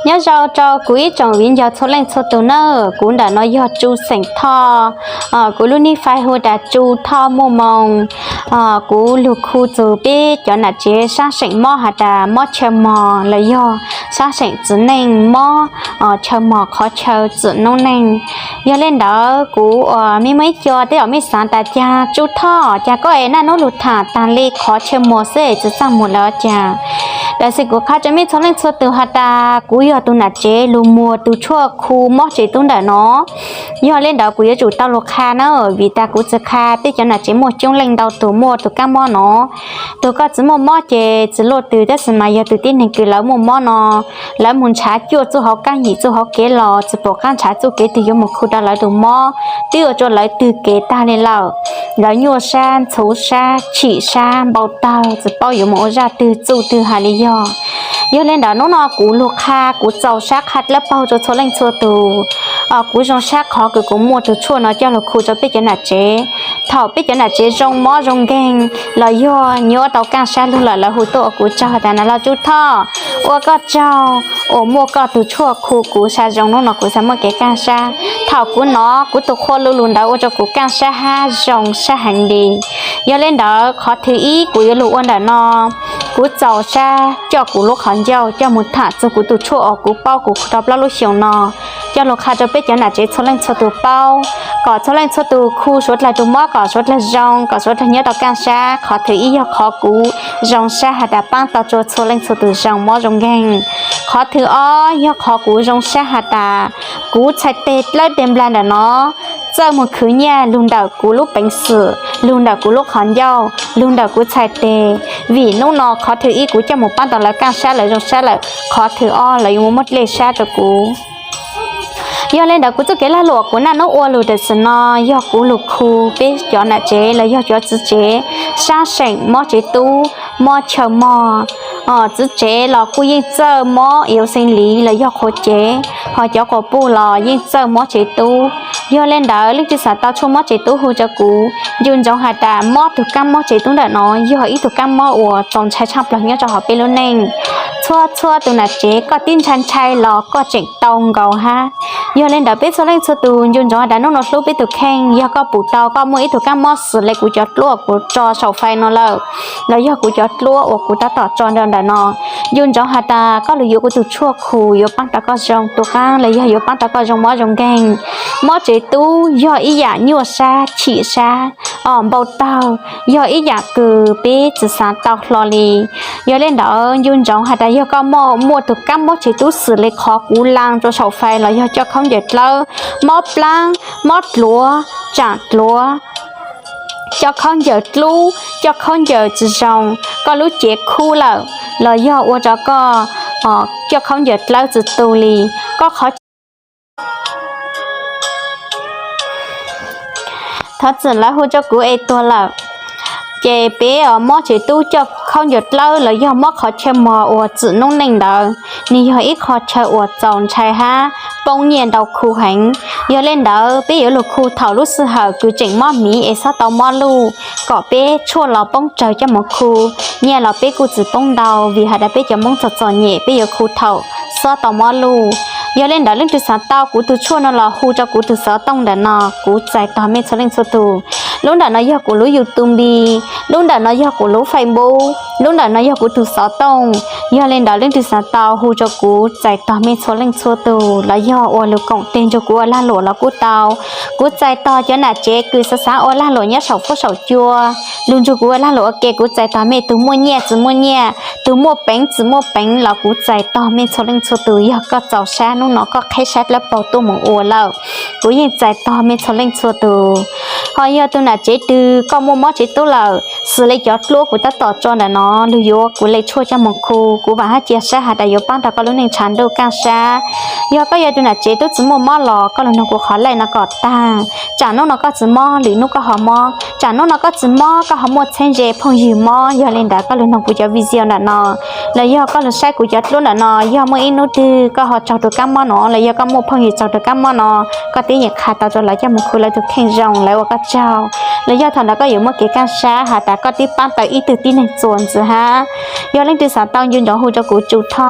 Nyob zoo rau kuv ib tsoom viv ncaus txhua leej txhua tus nawb, kuv ntawm no yog Tsu xeem Thoj, kuv lub nick Fai hu tas Tsu Thoj Muaj Moo. Kuv lug khu txug peb cov nam tsev sab seem mob has tas mob chaw mog los yog sab seem txiv neej mob chaw mog qhov chaw txwm noob neej. Yog le ntawd kuv uas mej muaj ib co tej zaum mej xaav tas cas Tsu Thoj cas koj es naj nub lug tham taag le qhov chaw mog xwb es tsi txaj muag lawm cas. Tab sis kuv qha rua mej txhua leej txhua tug has tas kuv yog tug nam tsev lug muag tug tshuaj khu mob tsev tub ntawm no. Yog le ntawd kuv yuav tsum tau lug qha na, vim tas kuv tsi qha peb cov nam tsev muaj coob leej ntau tug muaj tug kaab mob no. Tug koj tsi muaj mob ces tsi luaj twg, tab sis mas yog tug tib neeg kws lawv muaj mob no, lawv moog nrhav cuaj txuj hauv kaab yim txuj hauv kev los tsi pum qaab nrhav txuj kev twg yuav moog khu rau lawv tug mob, twb ua rua lawv twg kev tag le lawm. Lawv nyuaj sab, ntxhuv sab, chim sab, npau tawg, tsi paub yuav moog ua zaj twg txuj twg hais li yog. Yog le ntawd nub no kuv lug qha, kuv txaus sab qha dlawb paug rua txhua leej txhua tug. Kuv zoo sab qhov kws kuv muaj tug tshuaj no coj lug khu rua peb cov nam tsev. Thaum peb cov nam tsev zoo mob zoo nkeeg los yog nyuaj tau kaaj sab lug lawm lawv hu tuaj ua kuv tsaug tas nas loj Tsu Thoj, ua koj tsaug uas muaj koj tug tshuaj khu kuv sab zoo, nub no kuv xaav muaj kev kaaj sab. Thaum kuv nov kuv tug qhua lu lug ntawd ua rua kuv kaaj sab hab zoo sab heev li. Yog le ntawd qhov thib ib kuv yuav lug ua ntawm no, kuv txaus sab coj kuv lub qhov ncauj coj moog tham txug kuv tug tshuaj uas kuv paub kuv khu tau plaub lub xyoos no, coj lug qha rua peb cov nam tsev txhua leej txhua tug paub, kom txhua leej txhua tug khu suav dlawg tug mob kom suav dlawg zoo, kom suav dlawg nyob tau kaaj sab. Qhov thib ib yog qhov kuv zoo sab has tas paab tau rua txhua leej txhua tug zoo mob zoo nkeeg. Qhov thib ob yog qhov kuv zoo sab has tas kuv txhais teg dlawb teg nplag ntawm no txawj moog khwv nyiaj lug ntawm kuv lub peev xwm, lug ntawm kuv lub qhov ncauj, lug ntawm kuv txhais teg. Vim nub no qhov thib ib kuv coj moog paab tau lawv kaaj sab lawv zoo sab lawm, qhov thib ob lawv yuav muaj dlej sab rua kuv. Yog le ntawd kuv txuj kev lag luam kuv naj nub ua lug tam sim no yog kuv lug khu peb cov nam tsev los yog cov txiv tsev sab seem mob tsev tub, mob chaw mog. Txiv tsev los kuj yeej txawj mob iv xees liv los yog qhuav cev, ho cov quas puj los yeej txawj mob tsev tub. Yog le ntawd leej twg xav tau tshuaj mob tsev tub hu rua kuv. Ncu ntsoov has tas mob tug kaab mob tsev tub ntawm no yog ib tug kaab mob uas txaus ntshai tshaaj plawg nyob rua hauv peb lub neej. Txhua txhua tug nam tsev koj tib ntshai ntshai los koj tseem tau nkaus hab. Yog le ntawd peb txhua leej txhua tug ncu ntsoov has tas nub no hlub peb tug kheej, yog koj pum tau koj muaj ib tug kaab mob xws le kuv cov dluab kuv tso saum fais no lawm, los yog kuv cov dluab uas kuv tab tom tso rau ntawm no, ncu ntsoov has tas koj lug yuav kuv tug tshuaj khu yuav paab tau koj zoo tug qaab los yog yuav paab tau koj zoo mob zoo nkeeg. Mob tsev tub yog ib yaam nyuaj sab chim sab, npau taug, yog ib yaam kws peb tsi xaav tau hlo li. Yog le ntawd ncu ntsoov has tas yog koj muaj tug kaab mob tsev tub xws le qhov kuv laa rua saum fais los yog coj khaub ncaws dlawb, mob plaab, mob dluav, tsaam dluav, coj khaub ncaws dlub, coj khaub ncaws tsi zoo, koj lub cev khub lawm, los yog ua rua koj coj khaub ncaws dlawb tsi tu li, koj qhov thov txim lawv hu rua kuv es tuag lawm. Ces peb mob tsev tub coj khaub ncaws dlawb los yog mob qhov chaw mog uas txwm noob neej ntawd, nwg yog ib qho chaw uas txaus ntshai hab poob nyiaj ntau khu heev. Yog le ntawd peb yuav lug khu thaum lub sij hawm kws tseem mob miv es xob tau mob luj, kom peb tshuaj los poob rawg coj moog khu. Nyiaj los peb kuj tsi poob ntau, vim has tas peb cov Moob txom txom nyem peb yuav khu thaum xob tau mob luj. Yog le ntawd leej twg xav tau kuv tug tshuaj no los hu rua kuv tug xov tooj ntawm no, kuv txais tog mej txhua leej txhua tug. Lub ntawm no yog kuv lub YouTube, lub ntawm no yog kuv lub Facebook, lub ntawm no yog kuv tug xov tooj. Yog le ntawd leej twg xav tau hu rua kuv, txais tog mej txhua leej txhua tug, los yog ua lug koom teg nrug kuv ua lag luam los kuj tau. Kuv txais tog cov nam tsev kws xav xav ua lag luam nyob saum fuab saum cua, lug nrug kuv ua lag luam ua ke, kuv txais tog mej tug muaj nyiaj tsi muaj nyiaj, tug muaj peev tsi muaj peev los kuv txais tog mej txhua leej txhua tug. Yog koj txaus sab nub no koj qheb sab dlawb paug tuaj moog ua lawm, kuv yeej txais tog mej txhua leej txhua tug. Ho yog tug nam tsev twg koj muaj mob tsev tub lawm, xws le cov dluab kuv tab tom tso ntawm no, lug yuav kuv le tshuaj coj moog khu, kuv vaam hab cia sab has tas yuav paab tau koj lub neej tshav ntuj kaaj sab. Yog koj yog tug nam tsev tub tsi muaj mob los koj lug noog kuv qhov lej no kom taag. Tsaam nub no koj tsi mob, lwm nub koj ho mob. Tsaam nub no koj tsi mob, koj ho muaj txheeb ze phooj ywg mob, yog le ntawd koj lug noog kuv cov video ntawm no, los yog koj lug saib kuv cov dluab ntawm no, yog muaj ib nub twg koj ho raug tug kaab mob no, los yog koj muaj phooj ywg raug tug kaab mob no, koj tib yeem qha tau rua lawv coj moog khu lawv tug kheej zoo, lawv ua koj tsaug. Los yog thaum ntawd koj yuav muaj kev kaaj sab has tas koj tib paab tau ib tug tib neeg txuas ntxiv hab. Yog leej twg xav tau ncu ntsoov hu rua kuv Tsu Tho,